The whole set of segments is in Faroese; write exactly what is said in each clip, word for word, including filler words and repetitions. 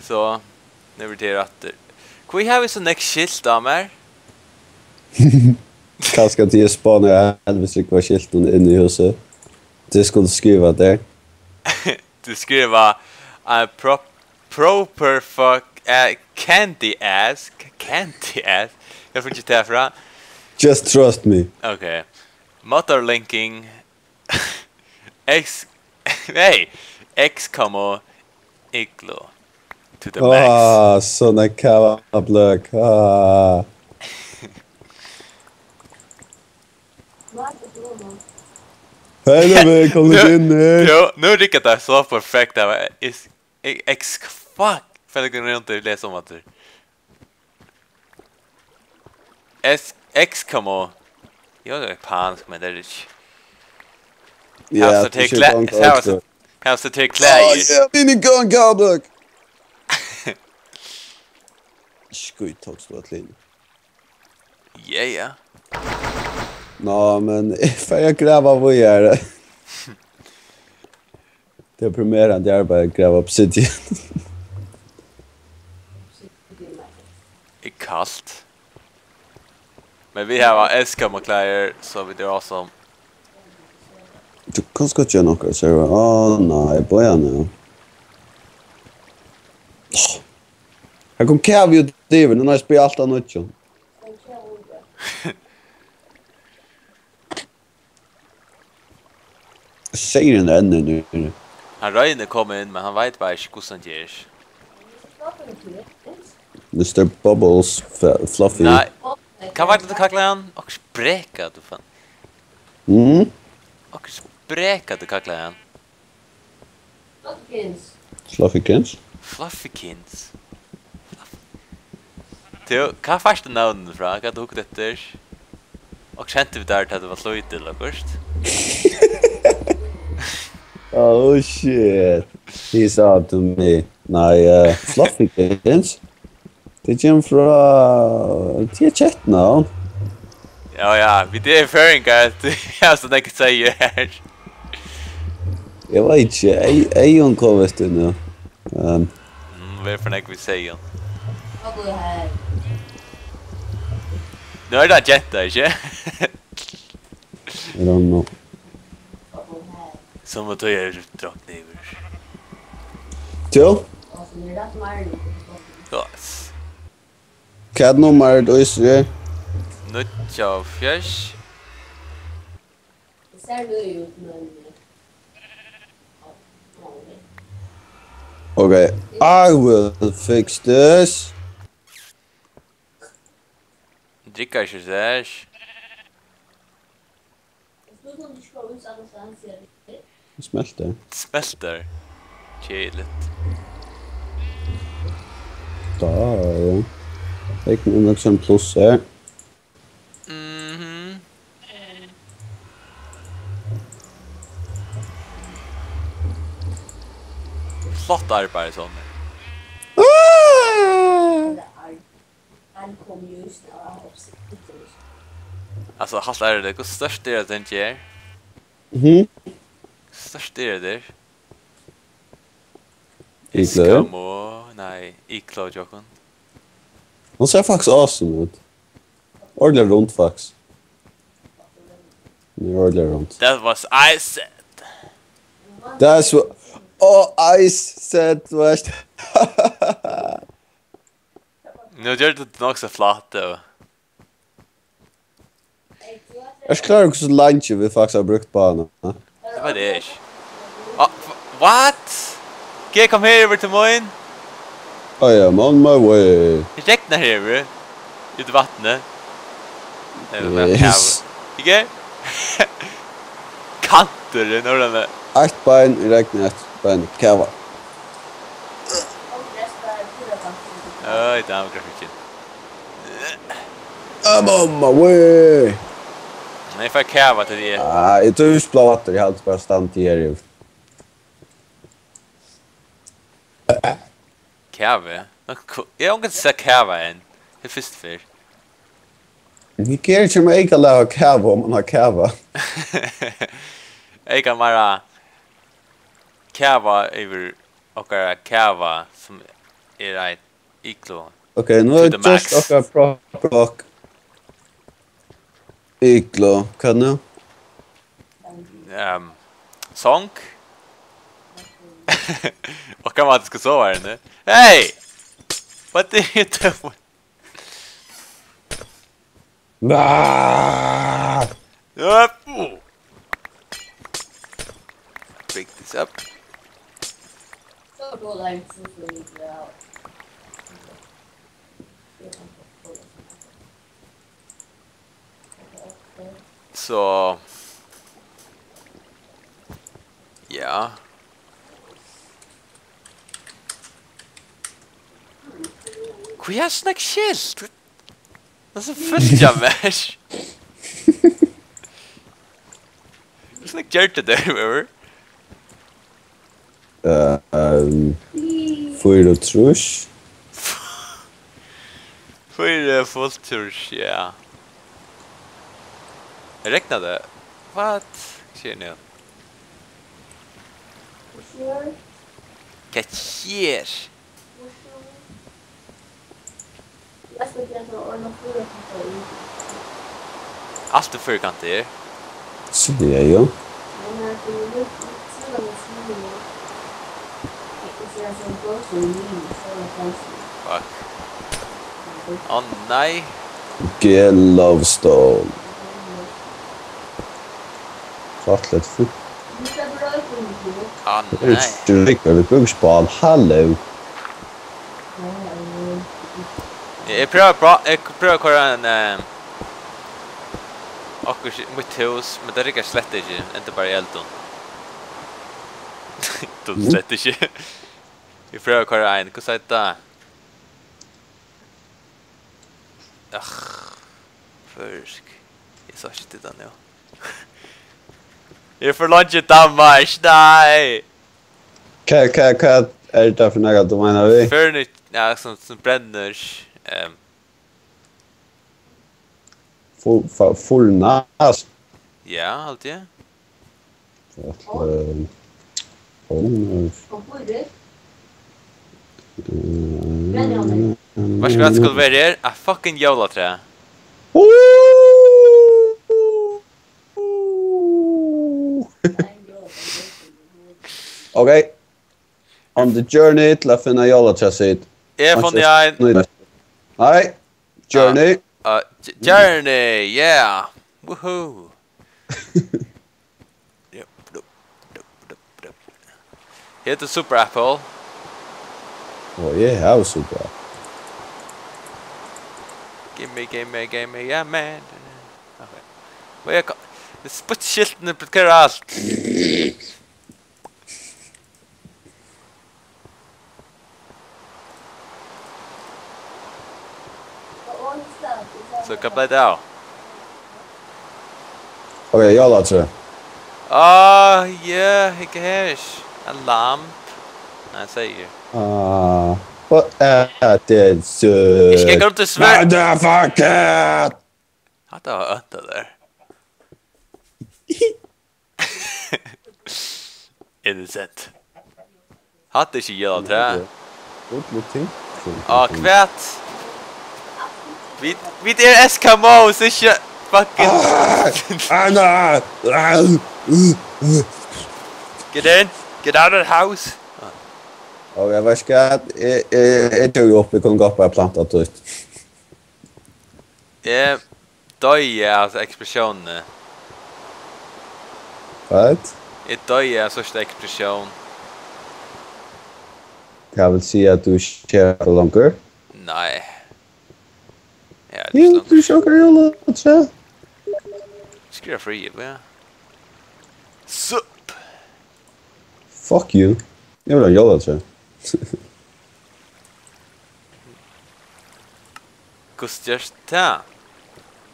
So, nú verður tað aftur. Hví havi eg so nógv skilt á mær? Kanska tí eg spáni av helvits rúgvu av skiltum inn í húsið. Tí eg skuldi skriva tað. Tú skriva a prop proper fuck a candy ass. Candy ass? Hvar fekk tú tað frá? Just trust me. Ok. Motor linking. X. Hey! X comma iglo. To the max. Ah, so nógv kavabløk. Ah. Hey, Levi, kom litt inn her. Jo, nú riggar tað so perfekt. Tað var is, x, fuck. Fylgja rundt og lesa um aftur. S, X comma. Jo, tað er japansk, men tað er ikki. Ja, Her er tað er klæ-, gong her er også. Her er Oh, klæðir. Yeah, mini gun kavabløk. Skít, tókst tú at lína. Ja, ja. Nå, men eg fari at grava víðari. Deprimerandi arbeiði at grava obsidian. Er kalt. Men vit hava S comma klæðir, so vit eru awesome. Tú kanst gott gera nakað, so. Á, nei, bíða nú. Her kom kavi út yvir, nú har eg spyrji alt av nýggjum. Seyðurin rennur niður. Hann roynir at koma inn, men hann veit bara ikki, hvussu hann ger. Mister Bubbles, F-, Fluffy. Nei. Hvat var tað, tú kallaði hann? Okkurt sprekað, tú fann. Mm? Okkurt sprekað, tú kallaði hann. Fluffykins. Fluffykins. Tú, hvar fært tú nøvnini frá? Hvat hevur tú hugt eftir? Og kendi við tær, tá tú var lítil, okkurt? Oh shit. He said to me. Nei, uh, Fluffykins. Tað kemur frá, tað er keypt navn. Ja, ja, vit eru føroyingar, tað er so nógv seyður her. Eg veit ikki, Ey-, Eyðun kom vist inn nú. Um, Mm, vit eru for nógv við seyðum. Nú er tað genta, ikki? I don't know. Sum at tey eru drotnir yvir. Tú? Yes. Hvat nummar er tað, Ísri? Níggjuoghálvfjerðs. Okay, I will fix this. Riggar ikki, sær. Smelter. Smelter. Keðiligt. Tá, ja. Eg kann nok sum pluss her. Mhm. Flott arbeiði, Sonny. Ah! Altso, heilt ærligt, hvussu stórt er tað, hann ger? Mhm. Hvussu stórt er tað? Iglo. Eskimo, nei, iglo, Jokken. Hon sær faktiskt awesome út. Ordiliga rund, faktiskt. Hon er ordiliga rund. That was I said. That's what, oh, I said, veist. Nú ger tú tað nokk so flott, tú. Ert klár, hvussu leingi vit faktiskt hava brúkt báðuna? Tað veit eg ikki. Ah, wh-, what? G, kom her yvir til mín. I am on my way. Regnar her yvir. Út í vatnið. Ella Yes. Kava. Ikki? Kanturin, hvar er hann? Eitt bein í regni, eitt bein í kava. Øy, tað var grafikkin. I'm on my way. Nei, eg fái kava til teg. Ah, eg trívist blá aftur, eg haldi bara standi her. Kava? Eg havi ongantíð sæð kava enn. Tað er fyrstu ferð. Eg geri ikki um eyka lag av kava, um man har kava. Eg kann bara kava yvir okkara kava, sum er eitt iglu. Ok, nú to er the just max. Okkara prop rock. Iglu, hvat nú? Ehm, song? Og hvat man skal sova her inni? Hey! What are you doing? Ah! Up. Pick this up. So go like this and you out. So, ja. Hví er snakk skilt? Tað er so fullt av mær. Hvussu nógv gjørdi tað, River? Eh, ehm, fýraogtrýss. Fýraogfýrs, ja. Regnar tað? What? Hvat sker nú? Hvat sker? Alt er firkantað her. Sigi eg jú. Fuck. Á nei. Glowstone. Rættiliga fínt. Á nei. Vit brúka ikki bál. Halló. Eg, eg prøvi at bá-, eg prøvi at koyra ein, eh, okkurt í mítt hús, men tað riggar slett ikki, endar bara í eldum. Tað er slett ikki. Eg prøvi at koyra ein, hvussu eitur tað? Ah, føroysk. Eg sá ikki til tað nú. Eg eri for langt í Danmark, nei! Hvat, hvat, hvat er tað fyri nakað, tú meinar við? Furniture, ja, sum, sum brennur, ehm. Fu-, fa-, furnace? Ja, haldi eg. Hvat, eh, ovnur? Veitst tú hvat skuldi verið her? Eitt fucking jólatræ. Ok. On the journey til at finna jólatræ sitt. Eg havi funnið ein. Nei. Journey. Ah, ah, j-, journey, yeah. Woohoo. Yep, yep, yep, yep, yep. Here's the Super Apple. Oh, yeah, that was Super Apple. Gimme, gimme, gimme, yeah, man. Okay. Og eg kann, spytt-skiltini blokkerar alt. So, hvat bleiv tað av? Ok, jólatrø. Ah, yeah, hygg her. Ein lamp. Nei, eg sigi. Ah, what is this? Eg skal koma til svørð. Motherfucker! Hatta var ønt, tað har. Innocent. Hatta er ikki jólatræ. Good looking. Á, hvat? Vit, vit eru Eskimos, ikki fucking. Ah, ah, nei, ah, uh, uh. Get in, get out of the house. Ok, veitst tú hvat? Eg, eg, eg tók upp, eg kundi gott bara plantað tað. Eg doyði av eksplosiónini. Hvat? Eg doyði av síðstu eksplosión. Tað vil siga, at tú ikki er longur? Nei. Ja, jú, tú sjókar jólatrø. Skriva frí, ja. Sup. Fuck you. Eg vil hava jólatrø. Hvussu gerst tað?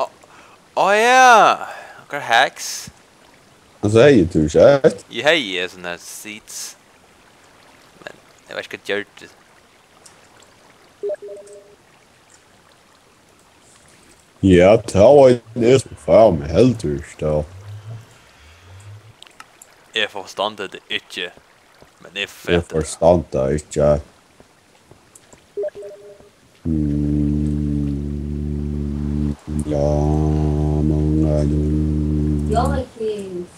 Á, á ja! Okkara hacks. Altso, hevði tú ikki eitt? Eg hevði sånne her seeds. Men eg veit ikki hvat eg gjørdi. Ja, tað var ein, eg sum fær meg heldur, tá. Eg forstandi tað ikki. Men eg Eg fati tað. Forstandi tað ikki. Mm, ja, manga Jú. Yumikins.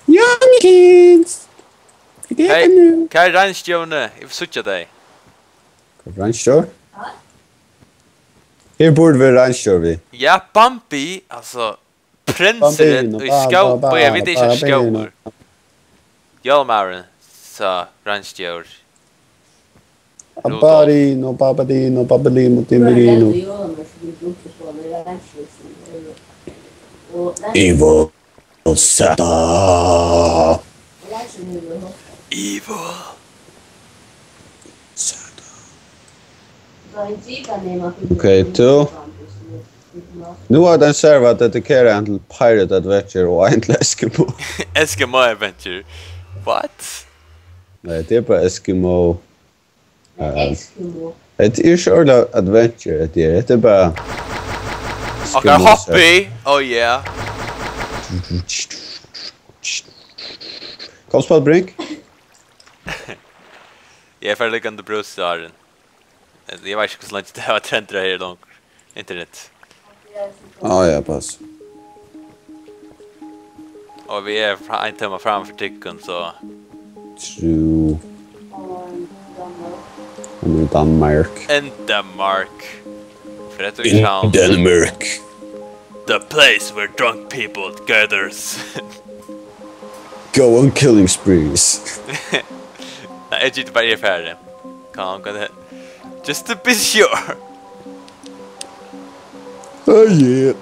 Yumikins. Hey, hvar er reinstjórin? Eg vil síggja tey. Hvat er reinstjóri? Her burdi verið reinstjóri við. Ja, Bambi, altso, prinsurin Bambino, í ba-, skó-, ba-, ba-, bíða, vit eru ikki Bambino. Skógur. Jólamárin, sa reinstjóri. Rudolf. Abbarino, babadino, babadimo, dimidino. Evil Satan. Evil Satan. Ok, tú. Nú er ein server dedikeraður til Pirate Adventure og ein til Eskimo. Eskimo Adventure. What? Nei, tað er bara Eskimo. Eh, Eskimo. Hetta er ikki ordiliga adventure, hetta er, hetta er bara Okkara Eskimo hobby. Oh yeah. Kom, spæl Brink. Eg er ferdig liggjandi brús, Arin. Eg veit ikki hvussu leingi tað var trendur her longur. Internet. Ah, ja, pass. Og vit eru fra-, ein tíma framman fyri tykkum, so True. Hann er í Danmark. In Denmark. In Frederikshavn. Denmark. The place where drunk people gathers. Go on killing sprees. Nei, eg giti bara, eg er ferdig. Kom, kom, det. Just to be sure. Oh yeah.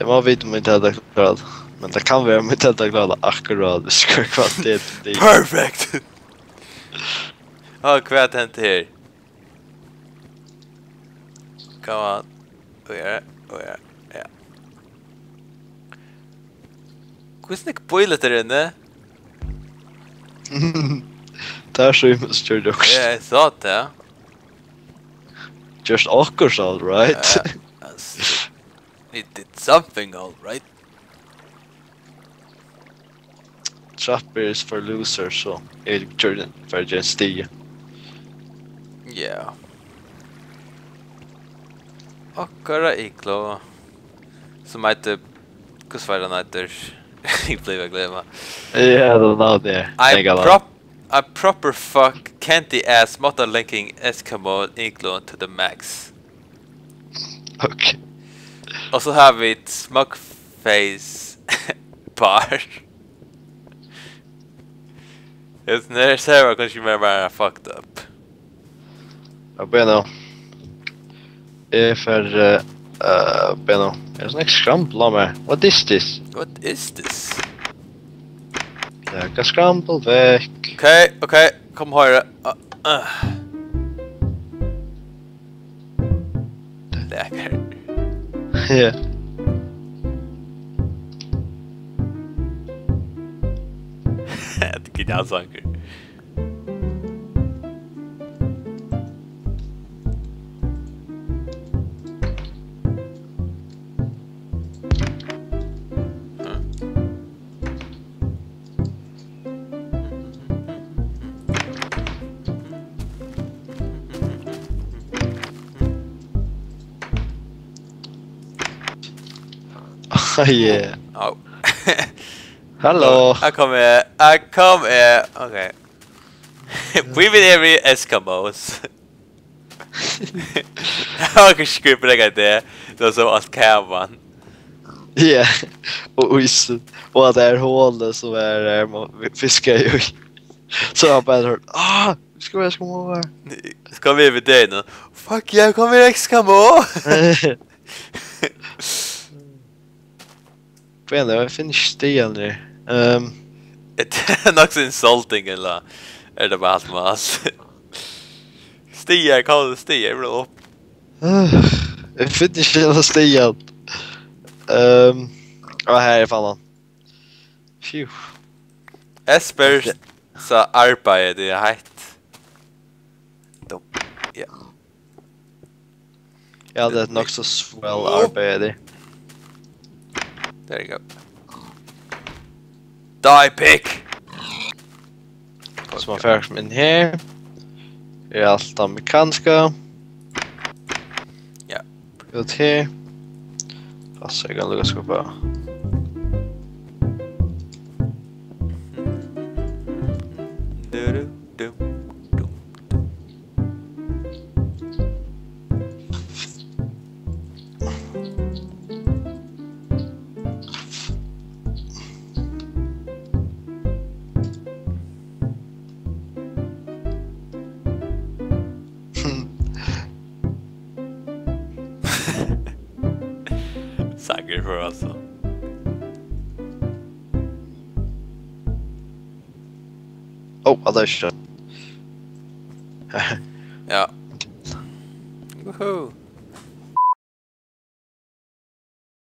Eg má vita um eg tók tað akkurát. Men tað kann vera um eg tók tað akkurát, akkurát, viss hvat, hvat tað er. Perfect! Á, hvat hendi her? Come on. Oj, oj, oj, ja. Hvussu nógv bíligt er inni? Tað er so ymiskt, gjørdi okkurt. Ja, eg sá tað. Just okkurt, all right. Ja, altso, he did something, all right. Trapper is for losers, so eg gjørdi, fari at gera ein stiga. Ja. Okkara iglo, sum eitur, hvussu var hann eitur? Eg blívi at gloyma. Ja, tað er navn, ja. I Tenk hann. Prop-, I proper fuck candy ass motta linking Eskimo iglo to the max. Ok. Og so hava vit Smugface Bar. Hesin her server kanska meira bara fucked up. Ja, bueno. Eg fer, eh, eh, bueno. Er sånn ekstra scramble av meg. What is this? What is this? Taka scramble vekk. Ok, ok, kom høyre. Ah, ah. Lekker. Ja. Hetta er genial sangur. Oh, yeah. Au. Hello. Her kom eg. Her kom eg. Ok. We will every Eskimos. Eg havi ikki skrivað nakað har. Tað var so alt kavan. Ja. Og ísin. Og at tað er holið sum er, er, man fiskar í. So hann bara høyrdi, ah, vit skulu vera, skulu vera. Skal vit við tað nú? Fuck yeah, kom við, Eskimo. Hvat er tað? Eg finn ikki stigan her. Ehm. Er tað nokk so insulting, ella er tað bara alt mál? Stiga, kom, stiga, eg vil upp. Eg finn ikki henda stigan. Ehm. Á, her, eg fann hann. Phew. Esper, so arbeiði, tað er heitt. Dum. Ja. Ja, tað er nokk so swell arbeiði. There you go. Die, pig! So man fær sum inn her. Er alt tað mekanska. Ja. Út her. Og so eg kann lukka skuffa. Du, du, du, du, du. Sangur for, altso. Ó, hatta er skjótt. Ja. Woohoo.